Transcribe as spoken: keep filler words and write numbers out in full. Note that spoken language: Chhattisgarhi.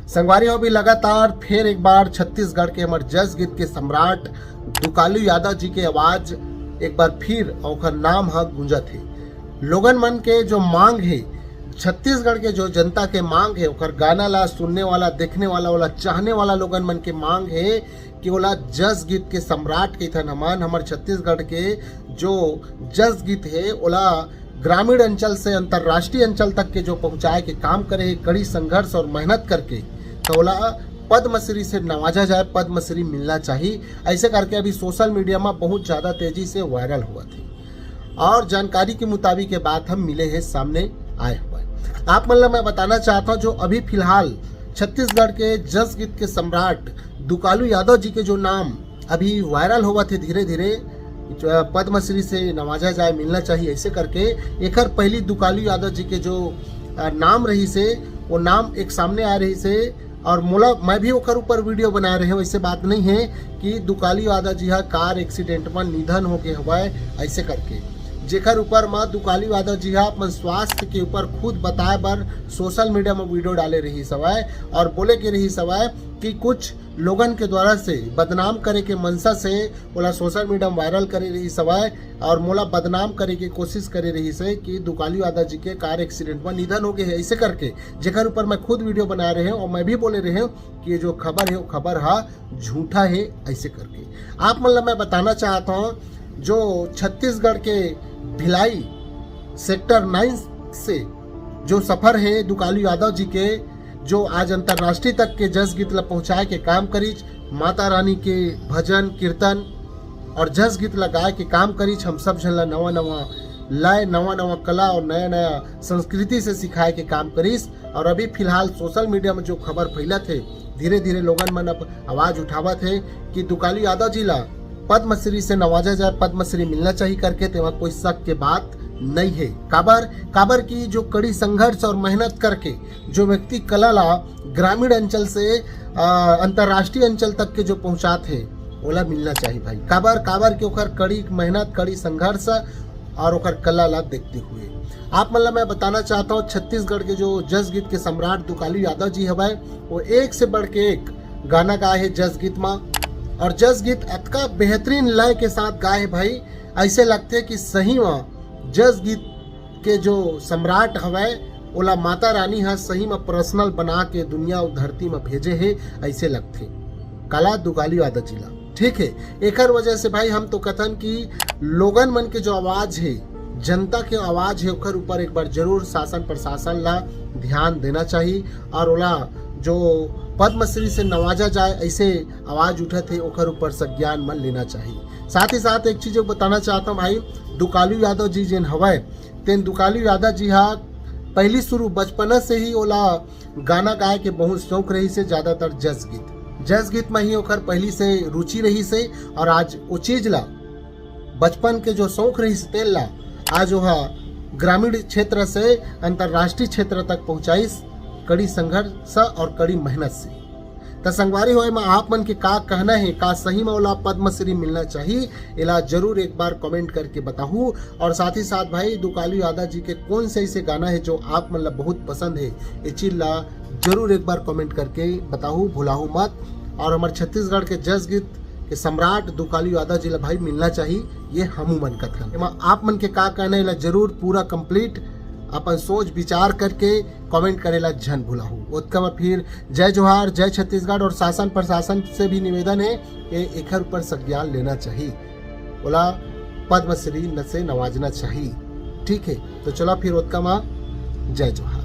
संगवारी हो, अभी लगातार फिर एक बार छत्तीसगढ़ के हमर जस गीत के सम्राट दुकालू यादव जी के आवाज एक बार फिर ओकर नाम ह गूंजत हे। लोगन मन के जो मांग हे, छत्तीसगढ़ के जो जनता के मांग हे, ओकर गाना ला सुनने वाला, देखने वाला, ओला चाहने वाला लोगन मन के मांग हे कि ओला जस गीत के सम्राट कहिथन हमन। हमर छत्तीसगढ़ के जो जस गीत हे, ओला ग्रामीण अंचल से अंतर्राष्ट्रीय अंचल तक के जो पहुंचाए के काम करे हे, कड़ी संघर्ष और मेहनत करके, तो ओला पद्मश्री से नवाजा जाए, पद्मश्री मिलना चाहिए। ऐसे करके अभी सोशल मीडिया में बहुत ज्यादा तेजी से वायरल हुआ थे और जानकारी के मुताबिक ये बात हम मिले हैं, सामने आए हुए। आप मन ला मैं बताना चाहता हूँ, जो अभी फिलहाल छत्तीसगढ़ के जस गीत के सम्राट दुकालू यादव जी के जो नाम अभी वायरल होवत हे धीरे धीरे, पद्मश्री से नवाजा जाए, मिलना चाहिए ऐसे करके, एकर पहली दुकालू यादव जी के जो अ, नाम रही से, वो नाम एक सामने आ रही से, और मोला, मैं भी ओकर ऊपर वीडियो बना रहे हूँ। ऐसे बात नहीं है कि दुकालू यादव जी हा कार एक्सीडेंट में निधन हो गए हवय ऐसे करके, जेकर ऊपर म दुकालू यादव जी हा अपन स्वास्थ्य के ऊपर खुद बताए बर सोशल मीडिया में वीडियो डाले रही सवय और बोले के रही सवय कि कुछ लोगन के द्वारा से बदनाम करे के मंशा से ओला सोशल मीडिया में वायरल करे रही सवय और मोला बदनाम करे के कोशिश करे रही से कि दुकालू यादव जी के कार एक्सीडेंट में निधन हो गए है ऐसे करके, जेकर ऊपर मैं खुद वीडियो बना रहे हूँ और मैं भी बोले रहे हूँ कि ये जो खबर है, वो खबर हा झूठा है ऐसे करके। आप मन ला मैं बताना चाहता हूँ, जो छत्तीसगढ़ के भिलाई सेक्टर नाइन से जो सफर है दुकालू यादव जी के, जो आज अंतर्राष्ट्रीय तक के जस गीत ला पहुंचाए के काम करीच, माता रानी के भजन कीर्तन और जस गीत ला गाए के काम करीच, हम सब झन ला नवा नवा लय, नवा नवा कला और नया नया संस्कृति से सिखाए के काम करीस। और अभी फिलहाल सोशल मीडिया में जो खबर फैलत हे, धीरे धीरे लोगन मन अब आवाज उठावत हे कि दुकालू यादव जी ला पद्मश्री से नवाजा जाए, पद्मश्री मिलना चाहिए करके, तेमा कोई शक के बात नहीं है। काबर, काबर कि जो कड़ी संघर्ष और मेहनत करके जो व्यक्ति कला ला ग्रामीण अंचल से अ, अंतर्राष्ट्रीय अंचल तक के जो पहुंचात हे, ओला मिलना चाहिए भाई। काबर, काबर कि ओकर कड़ी मेहनत, कड़ी संघर्ष और ओकर कला ला देखते हुए आप मन ला मैं बताना चाहता हूँ, छत्तीसगढ़ के जो जस गीत के सम्राट दुकालू यादव जी हवय, वो एक से बढ़ के एक गाना गाए हे जस गीत मा। और जस गीत अतका बेहतरीन लय के साथ गाए हे भाई, ऐसे लगथे कि सही मा जस गीत के जो सम्राट हवय, ओला माता रानी ह सही म पर्सनल बना के दुनिया अउ धरती म भेजे हे, ऐसे लगथे कला दुकालू यादव जी ला। ठीक है, एकर वजह से भाई हम तो कथन कि लोगन मन के जो आवाज है, जनता के आवाज है, ओकर ऊपर एक बार जरूर शासन प्रशासन ला ध्यान देना चाहिए और ओला जो पद्मश्री से नवाजा जाए, ऐसे आवाज उठत है, ओकर ऊपर संज्ञान मन लेना चाहिए। साथ ही साथ एक चीज बताना चाहता हूँ भाई, दुकालू यादव जी जेन हवय, तेन दुकालू यादव जी हा पहली शुरू बचपना से ही ओला गाना गाए के बहुत शौक रही से, ज्यादातर जस गीत, जस गीत में ही ओकर पहली से रुचि रही से। और आज वो चीज ला, बचपन के जो शौक रही से तेल ला, आज वो हा ग्रामीण क्षेत्र से अंतर्राष्ट्रीय क्षेत्र तक पहुंचाइस, कड़ी संघर्ष और कड़ी मेहनत से। त संगवारी हो, एमा आप मन के का कहना है, का सही में ओला पद्मश्री मिलना चाहिए, एला जरूर एक बार कमेंट करके बताहू। और साथ ही साथ भाई, दुकालू यादव जी के कौन से ऐसे गाना है जो आप मन ला बहुत पसंद है, ये चीज ला जरूर एक बार कमेंट करके बताहू, भुलाहू मत। और हमारे छत्तीसगढ़ के जस गीत के सम्राट दुकालू यादव जी ला भाई मिलना चाहिए, ये हमू मन कथन। एमा आप मन के का कहना है, एला जरूर पूरा कंप्लीट अपन सोच विचार करके कमेंट करे ला झन भुलाहू। ओतका में फिर जय जोहार, जय छत्तीसगढ़ और शासन प्रशासन से भी निवेदन है कि एकर ऊपर संज्ञान लेना चाहिए, ओला पद्मश्री न से नवाजना चाहिए। ठीक है, तो चलो फिर ओतका मा जय जोहार।